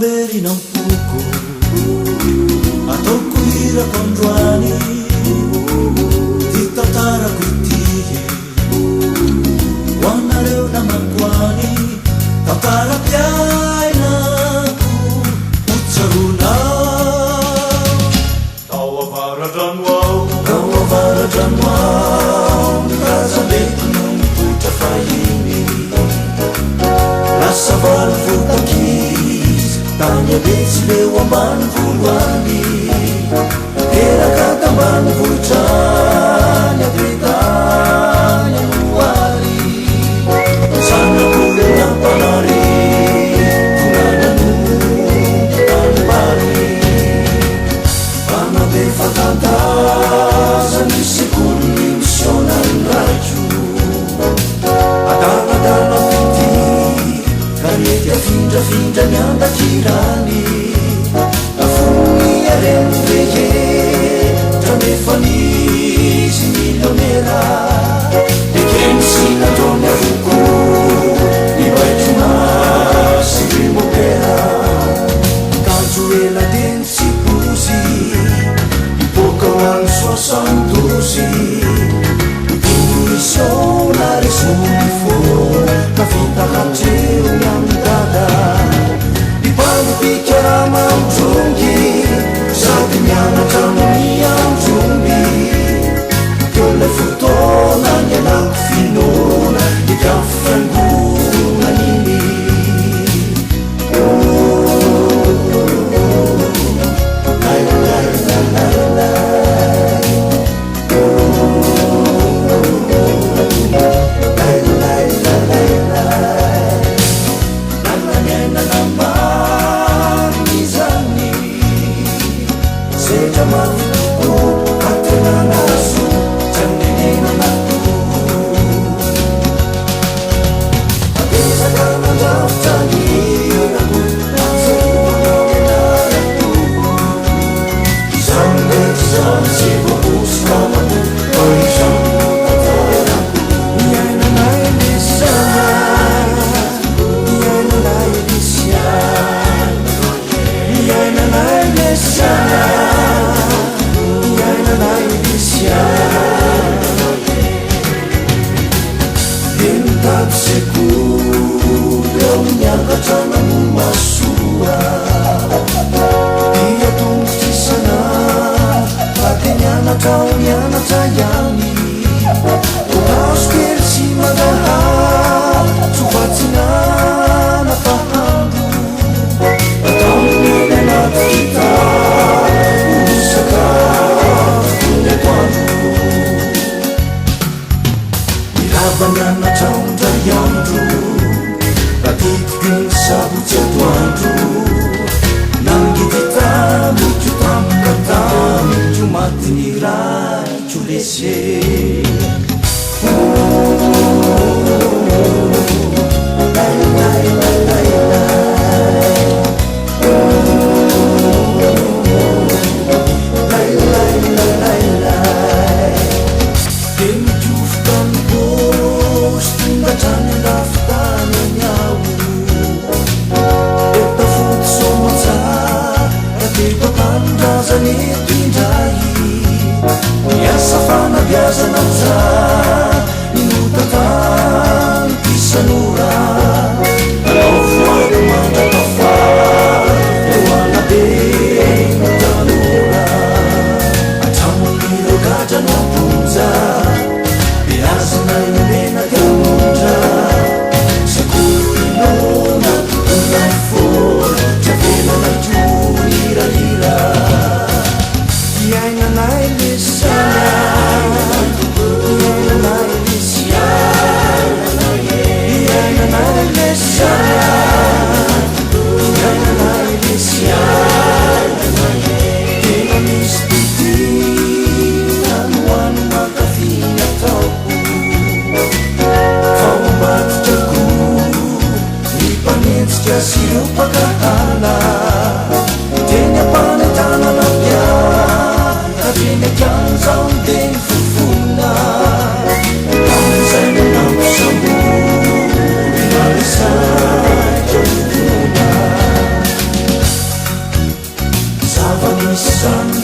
tamberina am-poko, ataoko hirako androany ty tantarako ity ho anareo namako any, tantaram-piainako ho tsaroana. Tao avaradrano ao, tao avaradrano ao, ny razambeko no nipoitra fahiny. Lasa valo votankizy, tany Betsileo ambanivolo any. Teraka tambanivohitra any, avy tany Anoary. Zanak'olona mpanary, tonga nanompo tanimbary. Mpanabe fanta-daza ny sekolin'ny misionary raiko. Adaladala fitia, kanety afindrafindra ny andakirany. Fony areny rehetra nefa nisy milionera. Ekeny sy nataony avokoa ny baikona sy ry mopera. Kanjo ela teny tsy pozy, hipoka ho an'ny 72. Misionary zony foana ka vita hatreo ny amin'ny dada. Mpampikarama mitrongy sady mianatra amin'ny andromby. Teo ilay fotoana nialako finoana, nikafo fiangonana iny. Lay lay lay lay lay. Lay lay lay lay lay. Lala niainana marina izany, sedra mafy tokoa ka tena nahazo tsy anenenana tokoa. Betsaka nandrafitra ny hirako, ahatsiarovana ny anarako. Izany rehetra izany tsy voahosoka fa izany no tantarako. Niainanay lesana, niainanay lesiana, niainanay lesana, niainanay lesiana. Dia nitady sekoly aho, niakatra nanomasoa, dia tongotra isan'andro fa dia nianatra aho, nianatra ihany. Voankazo kely sy mangahazo vatsinana fahandro, ataony eny anaty kitapo sakafo ny atoandro. Nirava nianatra aho indray andro, tadidiko ny sabotsy atoandro. Nangidy tamiko tampoka tamiko, maty ny raiko lese. Lay lay lay lay lay. Lay lay lay lay lay. Dia nikofoka ny paosy, tonga hatrany andafy tany any aho. Eta foty soamantsara teto an-tanindrazana eto indray. Ny asa fanabeazana tsara ny notantaniko isan'ora. Nanao voady mandra-pafara eo anabe ny tanora. Hatramin'ireo gadra no am-ponja, beazina omena diamondra. Sekoly inoana tonga foana, tsy avelanay koa hirahira. Izany.